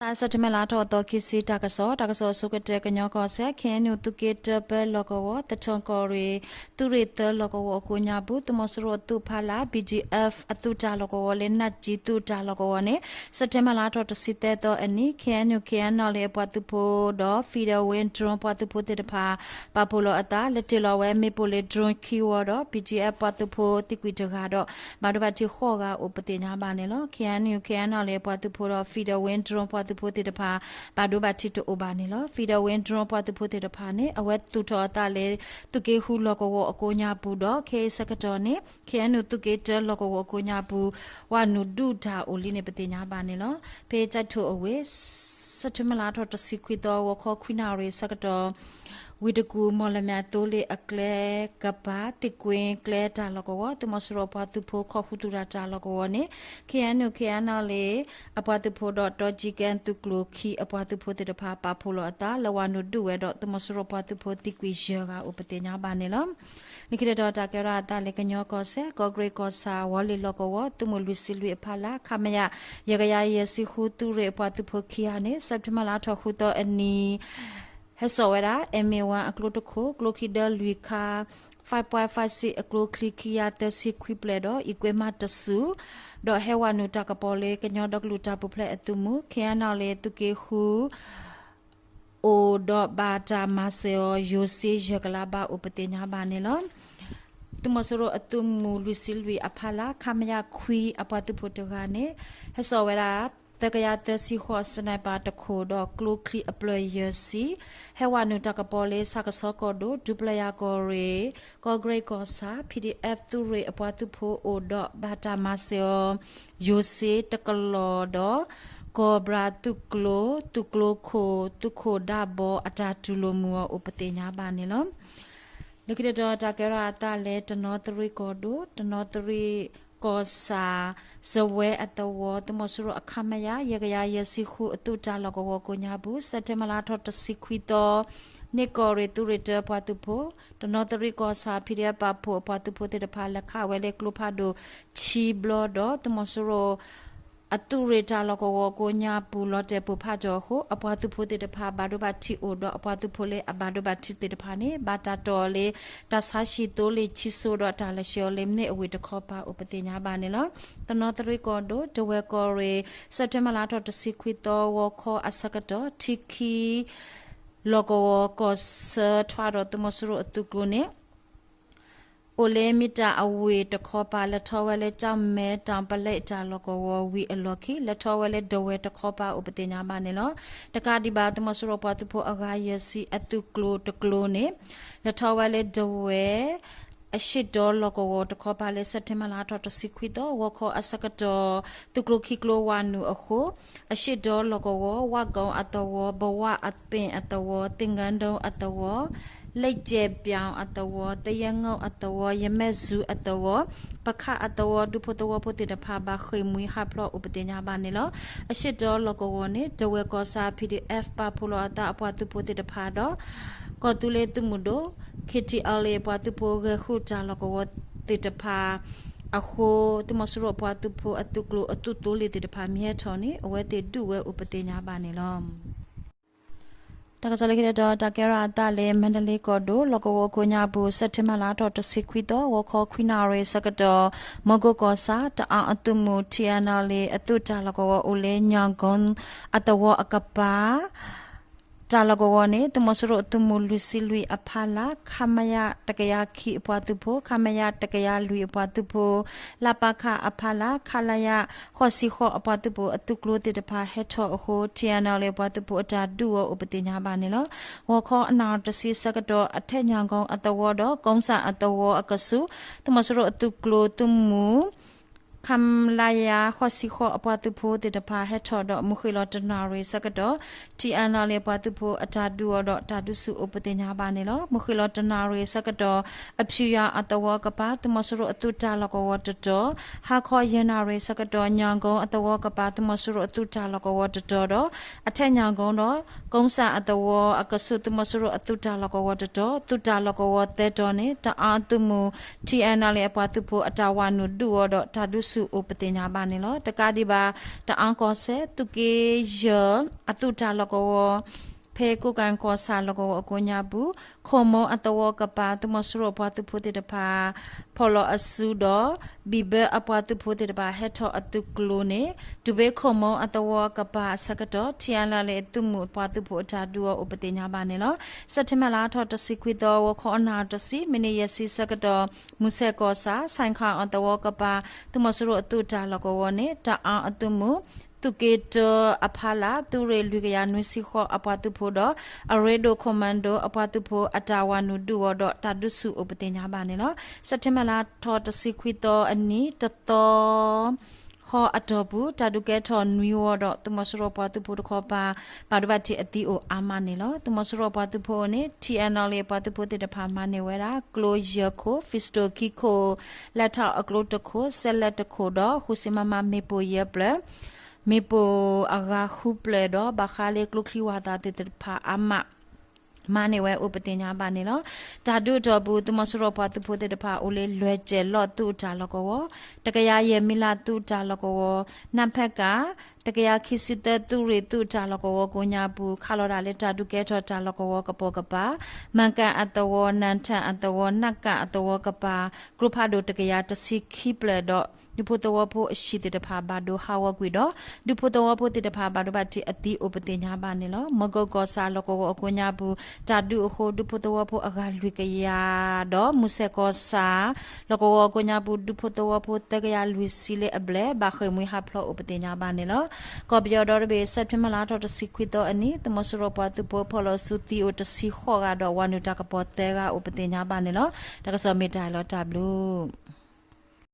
စဲးပထ့ဘၢၣ်လါထီၣ်သီ ခံဆံ တၢ်ကစီၣ်, တၢ်ကစီၣ်အဆိကတၢၢ် ကညီကီၢ်စဲၣ် ခ့ၣ်အဲၣ်ယူၣ် သုးက့တၢပၢလီၢ်ကဝီၤ သထၢၣ်ကီၢ်ရ့ၣ် သုးရ့ၣ်သၢလီၢ်ကဝီၤအကိးညါပူၤ သုးမီၤစိရိၤအသုးဖီလာ် BGF အသုးတၢ်လီၢ်ကဝီၤလၢ နၢ်ကၠံသုးတၢ်လီၢ်ကဝီၤန့ၣ် စဲးပထ့ဘၢၣ်လါထီၣ်တဆံသၢသီအနံၤ ခ့ၣ်အဲၣ်ယူၣ် ခ့ၣ်အဲၣ်ယူၣ်လၢအပှၤသုးဖိဒီး Federal Wings Drone ပှၤသုးဖိသ့ၣ်တဖၣ် ပာ်ဖှိၣ်လီၤအသး လဲၤတ့ၢ်လီၤဝဲမ့ၣ်ပိၢ်လၢ drone ခံဝီဒီး BGF ပှၤသုးဖိသံကွံာ်တဂၤဒီး ဘၣ်ဒိဘၣ်ထံးဃိးဂၤအိၣ်ပသ့ၣ်ညါဘၣ်န့ၣ်လီၤ. ခ့ၣ်အဲၣ်ယူၣ် ခ့ၣ်အဲၣ်ယူၣ်လၢအပှၤသုးဖိဒီး Federal Wings Drone ပှၤသုးဖိသ့ၣ်တဖၣ် ဘၣ်ဒိဘၣ်ထံးတအိၣ်ဘၣ်န့ၣ်လီၤ. Federal Wings Drone ပှၤသုးဖိသ့ၣ်တဖၣ်န့ၣ် အဝဲသူၣ်ထီၣ်အသးလၢ သုးက့ဃုလီၢ်ကဝီၤအကိးညါပူၤဒီး ခဲအံၤဆၢကတီၢ်န့ၣ် ခ့ၣ်အဲၣ်ယူၣ် သုးက့တၢလီၢ်ကဝီၤအကိးညါပူၤ ဝၤနုာ်ဒုးတၢ်အိၣ်လံန့ၣ် ပသ့ၣ်ညါဘၣ်န့ၣ်လီၤ. ဖဲကၠဲးထိၣ်အဝ့ၢ် စဲးပထ့ဘၢၣ်လါထီၣ်တဆံခွံသီ ဂီၤခီခွံနၣ်ရံၣ်ဆၢကတီၢ် ဝ့ၢ်တကူၣ် မီၣ်လမၠဲၣ်သိလ့ၣ်အကျဲကပၤ သ့ၣ်ကွ့ကျဲတၢ်လီၢ်ကဝီၤ သုးမီၤစိရိၤအပှၤသုးဖိ ခီၣ်ဃူသူၣ်တၢ်တၢ်လီၢ်ကဝီၤန့ၣ် ခ့ၣ်အဲၣ်ယူၣ် ခ့ၣ်အဲၣ်ယူၣ်လၢအပှၤသုးဖိဒီး တီကၠံကဲသုးကျိၤခံအပှၤသုးဖိသ့ၣ်တဖၣ် ပာ်ဖှိၣ်လီၤအသး လဲၤဝၤနုာ်ဒုးဝဲဒီး သုးမီၤစိရိၤပှၤသုးဖိသံကွံာ်ယဲၢ်ဂၤအိၣ်ပသ့ၣ်ညါဘၣ်န့ၣ်လီၤ. လၢခံတတီၤ တၢ်ကဲထီၣ်အသးလၢကညီကီၢ်စဲၣ် ကီၢ်ကရ့ၣ်ကီၢ်ဆၣ် ဝီၤလ့ၣ်လီၢ်ကဝီၤ သုးမုၢ်လွံၢ်ဆံလွံၢ်အဖီလာ် ခမရ ယဲၢ်ကယၤယဲၢ်ဆံဃု သုးရ့ၣ်အပှၤသုးဖိခံဂၤန့ၣ် စဲးပထ့ဘၢၣ်လါထီၣ်ဃုသီအနံၤ ဟဲစိာ်ဝဲဒၣ် M A one အကျိတခိၣ် ကျိချံဒၢလွံၢ်ခါ five point five six အကျိချံခံကယၤသၢဆံခွံပျဲၢ်ဒီး equipment တစူၢ် ဒီးဟဲဝၤနုာ်တၢ်ကပီၤလၢ ကညီဒီကလုာ်တၢ်ပူၤဖျဲးအသုးမုၢ် ခ့ၣ်အဲၣ်ယူၣ်လၢသုးက့ဃု အိၣ်ဒီးဘၣ်တၢ်မၤစၢၤအီၤ ယိၤစ့ယဲၢ်ကလးဘၣ်အိၣ်ပသ့ၣ်ညါဘၣ်န့ၣ်လီၤ. သုးမီၤစိရိၤအသုးမုၢ်လွံၢ်ဆံလွံၢ်အဖီလာ် ခမရ ခွံအပှၤသုးဖိတဂၤန့ၣ် ဟဲစိာ်ဝဲဒၣ် သၢကယၤသၢဆံဃိး sniper တခိၣ်ဒီး ကျိချံအပျဲၢ်ယဲၢ်ဆံ ဟဲဝၤနုာ်တၢ်ကပီၤလၢ ဆၣ်ကဆီကီၢ်ဒိၣ် ဒူပျဲၢ်ယၤကီၢ်ရ့ၣ် ကီၢ်ကရ့ၣ်ကီၢ်ဆၣ် P D F သုးရ့ၣ်အပှၤသုးဖိအိၣ်ဒီးဘၣ်တၢ်မၤစၢၤအီၤ ယိၤစ့တကလီၢ်ဒီး ကီၢ်ဘြၣ်သုးကျိၤ သုးကျိၤခိၣ် သုးခိၣ်ဒၣ်ဘီအတၢ်တူၢ်လိာ်မုာ်အီၤအိၣ်ပသ့ၣ်ညါဘၣ်န့ၣ်လီၤ. လၢခံတတီၤ တၢ်ကဲထီၣ်အသးလၢတနီသရံၣ်ကီၢ်ဒိၣ် တနီသရံၣ်ကီၢ်ဆၣ် စဝဲအသဝီ သုးမီၤစိရိၤအ ခမရ ယဲၢ်ကယၤယဲၢ်ဆံဃု အသုးတၢ်လီၢ်ကဝီၤကိးညါပူၤ စဲးပထ့ဘၢၣ်လါထီၣ်တဆံခွံသီ န့ၢ်ကီၢ်ရ့ၣ်သုးရ့ၣ်တၢပှၤသုးဖိ တနီသရံၣ်ကီၢ်ဆၣ် P D F ပာ်ဖှိၣ်အပှၤသုးဖိသ့ၣ်တဖၣ် လဲၤခးဝဲလၢကျိဖးဒိၣ်ဆံဘျီဒီး သုးမီၤစိရိၤ အသုးရ့ၣ်တၢ်လီၢ်ကဝီၤကိးညါပူၤ လီၤတဲာ်ပိၢ်ဖးထီၣ်အဃိ အပှၤသုးဖိသ့ၣ်တဖၣ် ဘၣ်ဒိဘၣ်ထံးအိၣ်ဒီး အပှၤသုးဖိလၢအဘၣ်ဒိဘၣ်ထံးသ့ၣ်တဖၣ်န့ၣ် ဘၣ်တၢ်တီၢ်အီၤလၢ တၢ်ဆါဟံၣ်သိလ့ၣ်ဆံစိဒီး တၢ်လဲၤဆှၢအီၤလၢမ့ၣ်အဝ့ၢ်တခီပၤအိၣ်ပသ့ၣ်ညါဘၣ်န့ၣ်လီၤ. တနီသရံၣ်ကီၢ်ဒိၣ် တဝဲၢ်ကီၢ်ရ့ၣ် စဲးပထ့ဘၢၣ်လါထီၣ်တဆံခွံသီ ဂီၤခီအဆၢကတီၢ် ထံခံ လီၢ်ကဝီၤကီၢ်ဆၢထွဲဒီး သုးမီၤစိရိၤအသုးကျိၤန့ၣ် အိၣ်လၢမ့ၢ်တၢ်အဝ့ၢ်တခီပၤ လဲၤထီၣ်ဝဲလၢ ကၠီၣ်မဲတၢ်ပလဲတၢ်လီၢ်ကဝီၤဝံၤအလီၢ်ခံ လဲၤထီၣ်ဝဲလၢဒဝဲၢ်တခီပၤအိၣ်ပသ့ၣ်ညါဘၣ်န့ၣ်လီၤ. တကးဒံးဘၣ် သုးမီၤစိရိၤပှၤသုးဖိအဂၤယဲၢ်ဆံအသုးကျိၤတကျိၤန့ၣ် လဲၤထီၣ်ဝဲလၢဒဝဲၢ် အရှေ့တော လီၢ်ကဝီၤတခီပၤလၢ စဲးပထ့ဘၢၣ်လါထီၣ်တဆံခွံသီ ဂီၤခီအဆၢကတီၢ် သုးကျိၤခံကျိၤဝၤနုာ်အဃိ အရှေ့တော လီၢ်ကဝီၤ ဝၣ်ကိၣ်အသဝီ ဘဝၣ်အပ့ၣ်အသဝီ သင်္ဃန်းတော အသဝီ လက်ကျဲပြောင် အသဝီ သရက်ငေါ်အသဝီ ယမဲၣ်စူၤအသဝီ ပခၣ်အသဝီ ဒူဖိသဝီဖိသ့ၣ်တဖၣ် ဘၣ်ဃ့ၢ်မှံဟးဖျိးအိၣ်ပသ့ၣ်ညါဘၣ်န့ၣ်လီၤ. အရှေ့တောလီၢ်ကဝီၤန့ၣ် ဒဝဲၢ်ကီၢ်ဆၣ် P D F ပာ်ဖှိၣ်လီၤအသးအပှၤသုးဖိသ့ၣ်တဖၣ်ဒီး ကီၢ်သူလ့ၤသုးမုၢ်ဒိၣ် K T L A ပှၤသုးဖိဂဲၤဃုာ်တၢ်လီၢ်ကဝီၤသ့ၣ်တဖၣ်အဃိ သုးမီၤစိရိၤအပှၤသုးဖိအသုးကျိၤအသုးသိလ့ၣ်သ့ၣ်တဖၣ် မ့ၢ်ဟဲထီၣ်န့ၣ် အဝဲသ့ၣ်ဒုးဝဲအိၣ်ပသ့ၣ်ညါဘၣ်န့ၣ်လီၤ. တၢ်ကစီၣ်လၢခံတတီၤ တၢ်ကဲထီၣ်အသးလၢ မါဒလ့ကီၢ်ဒိၣ် လီၢ်ကဝီၤကိးညါပူၤ စဲးပထ့ဘၢၣ်လါထီၣ်တဆံခွံသီ ဂီၤခီခွံနၣ်ရံၣ်ဆၢကတီၢ် မီကိၣ်ကီၢ်ဆၣ် တအါအသုးမုၢ် T N L A အသုးတၢ်လီၢ်ကဝီၤအိၣ်လၢ ညၣ်ကိၣ် အသဝီအကပၤ တၢ်လီၢ်ကဝီၤန့ၣ် သုးမီၤစိရိၤအသုးမုၢ်လွံၢ်ဆံလွံၢ်အဖီလာ် ခမရ တကယၤခံအပှၤသုးဖိ ခမရ တကယၤလွံၢ်အပှၤသုးဖိ လပခ အဖီလာ် ခလရ ဃိးဆံဃိးအပှၤသုးဖိအသုးကျိၤသ့ၣ်တဖၣ်ဟဲထီၣ်အဃိ T N L A အပှၤသုးဖိအတၢ်ဒုးအီၤအိၣ်ပသ့ၣ်ညါဘၣ်န့ၣ်လီၤ. ဂီၤခီအနၣ်ရံၣ်တဆံဆၢကတီၢ် အထဲညၣ်ကိၣ်အသဝီဒီး ကိစၣ်အသဝီအကဆူး သုးမီၤစိရိၤအသုးကျိၤသုးမုၢ် ခလရ ဃိးဆံဃိးအပှၤသုးဖိသ့ၣ်တဖၣ်ဟဲထီၣ်ဒီး မုၢ်ဃ့ၢ်လီၤတနၣ်ရံၣ်ဆၢကတီၢ် T N L A အပှၤသုးဖိအတၢ်ဒုးအီၤဒီးတၢ်ဒုးဆူၣ်အိၣ်ပသ့ၣ်ညါဘၣ်န့ၣ်လီၤ. မုၢ်ဃ့ၢ်လီၤတနၣ်ရံၣ်ဆၢကတီၢ် အဖၠူယၤအသဝီအကပၤ သုးမီၤစိရိၤအသုးတၢ်လီၢ်ကဝီၤတတီၤ ဟါခီယဲၢ်နၣ်ရံၣ်ဆၢကတီၢ် ညၣ်ကိၣ်အသဝီအကပၤ သုးမီၤစိရိၤအသုးတၢ်လီၢ်ကဝီၤတတီၤဒီး အထဲညၣ်ကိၣ်ဒီး ကိစၣ်အသဝီအကဆူး သုးမီၤစိရိၤအသုးတၢ်လီၢ်ကဝီၤတတီၤ သုးတၢ်လီၢ်ကဝီၤသၢတီၤန့ၣ် တအါအသုးမုၢ် T N L A အပှၤသုးဖိအတၢ်ဝၤနုာ်ဒုးအီၤဒီးတၢ်ဒုး တၢ်ဒုးဆူၣ်အိၣ်ပသ့ၣ်ညါဘၣ်န့ၣ်လီၤ. တကးဒံးဘၣ် တအၣ်ကီၢ်စဲၣ် သုးက့ယဲၢ်အသုးတၢ်လီၢ်ကဝီၤ ဖဲကိးကၣ်ကီၢ်ဆၣ်လီၢ်ကဝီၤအကိးညါပူၤ ခိၣ်မိအသဝီကပၤ သုးမီၤစိရိၤအပှၤသုးဖိသ့ၣ်တဖၣ် ဖီၣ်လီၤအစုဒီး ဘံၣ်ဘၢအပှၤသုးဖိသ့ၣ်တဖၣ် ဟဲထီၣ်အသုးကျိၤန့ၣ် တုၤဖဲခိၣ်မိအသဝီကပၤအဆၢကတီၢ် ထံအလလ့အသုးမုၢ်အပှၤသုးဖိအတၢ်ဒုးအီၤအိၣ်ပသ့ၣ်ညါဘၣ်န့ၣ်လီၤ. စဲးပထ့ဘၢၣ်လါထီၣ်တဆံခွံသီ ဂီၤခီအနၣ်ရံၣ်တဆံ မံးနံးယဲၢ်ဆံဆၢကတီၢ် မုၢ်ဆဲးကီၢ်ဆၣ် ဆဲးခၣ်အသဝီကပၤ သုးမီၤစိရိၤအသုးတၢ်လီၢ်ကဝီၤန့ၣ် တအၣ်အသုးမုၢ် သုးက့တၢအဖီလာ် သုးရ့ၣ်လွံၢ်ကယၤနွံဆံဃိးအပှၤသုးဖိဒီး အရ့ဒိၣ် commando အပှၤသုးဖိအတၢ်ဝၤနုာ်ဒုးအီၤဒီး တၢ်ဒုးဆူၣ်အိၣ်ပသ့ၣ်ညါဘၣ်န့ၣ်လီၤ. စဲးပထ့ဘၢၣ်လါထီၣ်တဆံခွံသီအနံၤ တသီ ဟီအတီၢ်ပူၤ တၢ်ဒုးကဲထီၣ်နွံဝီဒီး သုးမီၤစိရိၤပှၤသုးဖိတခီပၤ ဘၣ်ဒိဘၣ်ထံးအသံအိၣ်အါမးန့ၣ်လီၤ. သုးမီၤစိရိၤပှၤသုးဖိန့ၣ် ထံအလလ့အပှၤသုးဖိသ့ၣ်တဖၣ်မၤန့ၢ်ဝဲဒၣ် ကျိယဲၢ်ခိၣ် pistol ခံခိၣ် လက်ထောက် အကျိတခိၣ် စဲးလဲးတခိၣ်ဒီး ဃုဆံ မမ မ့ၣ်ပိၢ်ယဲၢ်ဖျၢၣ် မ့ၣ်ပိၢ်အဂၤဃုဖျၢၣ်ဒီး ဘၣ်ဃးလၢကျိချံဝၣ်သၣ်သ့ၣ်တဖၣ်အါမး မၤန့ၢ်ဝဲအိၣ်ပသ့ၣ်ညါဘၣ်န့ၣ်လီၤ. တၢ်ဒုးအတီၢ်ပူၤ သုးမီၤစိရိၤပှၤသုးဖိသ့ၣ်တဖၣ်အိၣ်လၢလွဲၢ်ကၠဲၣ်လီၢ်သုးတၢ်လီၢ်ကဝီၤ တကယၤယဲၢ်မံလးသုးတၢ်လီၢ်ကဝီၤ နၢ်ဖဲကၣ် တကယၤခံဆံသၢ သုးရ့ၣ်သုးတၢ်လီၢ်ကဝီၤကိးညါပူၤ ခးလီၤဒၣ်လၢတၢ်ဒုးကဲထီၣ်တၢ်လီၢ်ကဝီၤကပိာ်ကပၤ မၤကၣ်အသဝီ နၣ်ထၣ်အသဝီ နၣ်ကၣ်အသဝီကပၤ ကျိဖးဒိၣ်တကယၤတဆံခံဖျၢၣ်ဒီး ဒူဖိသဝီဖိအဟံၣ်သ့ၣ်တဖၣ်ဘၣ်ဒိဟးဂီၤကွံာ်ဒီး ဒူဖိသဝီဖိသ့ၣ်တဖၣ်ဘၣ်ဒိဘၣ်ထံးအသံအိၣ်ပသ့ၣ်ညါဘၣ်န့ၣ်လီၤ. မၢကီၢ်ကီၢ်ဆၣ်လီၢ်ကဝီၤအကိးညါပူၤ တၢ်ဒုးအဃိ ဒူဖိသဝီဖိအဂၤလွံၢ်ကယၤဒီး မုၢ်ဆဲးကီၢ်ဆၣ် လီၢ်ကဝီၤအကိးညါပူၤ ဒူဖိသဝီဖိသၢကယၤလွံၢ်ဆံလၢအဘျဲၣ် ဘၣ်ဃ့ၢ်မှံဟးဖျိးအိၣ်ပသ့ၣ်ညါဘၣ်န့ၣ်လီၤ. ကီၢ်ပယီၤဒီတဘ့ၣ် စဲးပထ့ဘၢၣ်လါထီၣ်တဆံခွံသီအနံၤ သုးမီၤစိရိၤပှၤသုးဖိဖီၣ်လီၤစုသံအိၣ်တဆံဃိးဂၤဒီး ဝၤနုာ်တၢ်ကပီၤသၢဂၤအိၣ်ပသ့ၣ်ညါဘၣ်န့ၣ်လီၤ. တၢ်ကစီၣ်မ့ၢ်တၢ်လီၤတၢ်ဘျုး